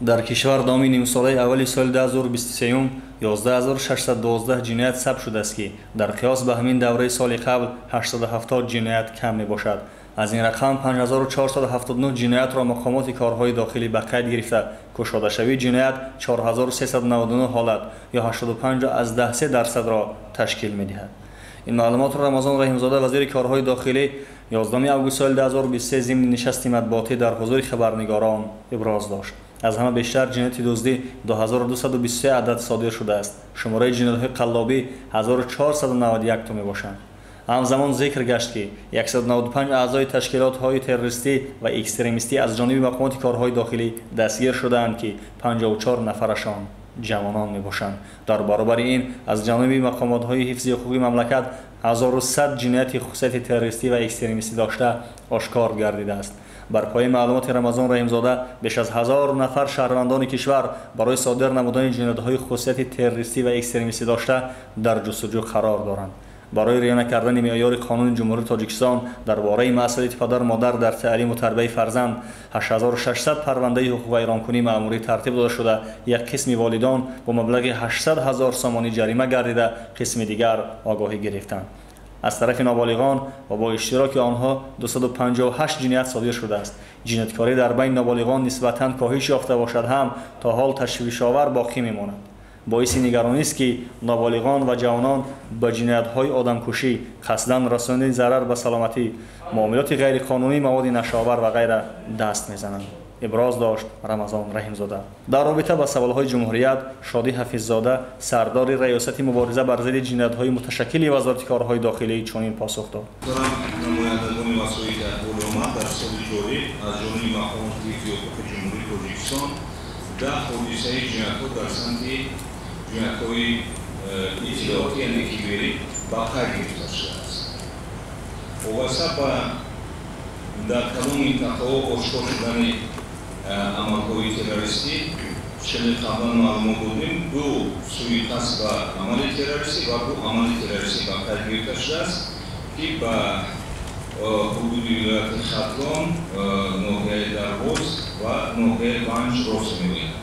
Дар кишвар давоми нимсолаи аввали соли 2023 11612 ҷиноят сабт шудааст, ки дар қиёс ба ҳамин давраи соли қабл 870 ҷиноят кам мебошад. Аз ин рақам 5479 ҷиноятро мақомоти корҳои дохилӣ ба қайд гирифта, кушодашавии ҷиноят 4399 ҳолат ё 85,3%-ро ташкил медиҳад. Ин маълумотро Рамазон Раҳимзода, вазири корҳои дохилӣ, 11 август соли 2023 зимни нишасти матбуотӣ дар ҳузури хабарнигорон иброз дошт. Аз ҳама бештар ҷинояти дуздӣ 2223 адад содир шудааст. Шумораи ҷиноятҳои қаллобӣ 1491 то мебошанд. Ҳамзамон зикр гашт, ки 195 аъзои ташкилотҳои террористӣ ва экстремистӣ аз ҷониби мақомоти корҳои дохилӣ дастгир шудаанд, ки 54 нафарашон ҷавонон мебошанд. Дар баробари ин аз ҷониби мақомотҳои ҳифзи ҳуқуқи мамлакат 1100 ҷинояти хусусияти террористӣ ва экстремистӣ дошта ошкор гардидааст. Бар пояи маълумоти Рамазон Раҳимзода, беш аз 1000 нафар шаҳрвандони кишвар барои содир намудани ҷиноятҳои хусусияти террористӣ ва экстремистӣ дошта дар ҷустуҷӯ қарор доранд. Барои риоя накардани меъёри қонуни Ҷумҳурии Тоҷикистон дар бораи масъулияти падару модар дар таълиму тарбияи фарзанд 8600 парвандаи ҳуқуқвайронкунии маъмурӣ тартиб дода шуда, як қисми волидон бо маблағи 800 ҳазор сомонӣ ҷарима гардида, қисми дигар огоҳӣ гирифтанд. Аз тарафи ноболиғон ва бо иштироки онҳо 258 ҷиноят содир шудааст. Ҷинояткорӣ дар байни ноболиғон нисбатан коҳиш ёфта бошад ҳам, то ҳол ташвишовар боқӣ мемонад. Боиси нигаронист, ки ноболиғон ва ҷавонон ба ҷиноятҳои одамкушӣ, қасдан расонидани зарар ба саломатӣ, муомилоти ғайриқонунии маводи нашъаовар ва ғайра даст мезананд, иброз дошт Рамазон Раҳимзода. Дар робита ба саволҳои «Ҷумҳурият» Шодӣ Ҳафиззода, сардори Раёсати мубориза бар зидди ҷиноятҳои муташаккили Вазорати корҳои дохилӣ, чунин посух дод: Намояндагони васоити ахбори омма, дар соли ҷорӣ аз ҷониби мақомоти ҳифзи ҳуқуқи Ҷумҳурии Тоҷикистон 10 ҳодисаи ҷиноятҳо дар самти ҷиноятҳои иттилоотӣ, яъне киберӣ, ба қайд гирифта шудааст. Вобаста ба дар кадом минтақаҳо ошкор шудани амалҳои террористӣ, хеле қаблан маълумот додем, ду суиқасд ба амали террористӣ ва ду амали террористӣ ба қайд гирифта шудааст, ки ба ҳудуди вилояти Хатлон, ноҳияи Дарвоз ва ноҳияи Ванҷ рост меояд.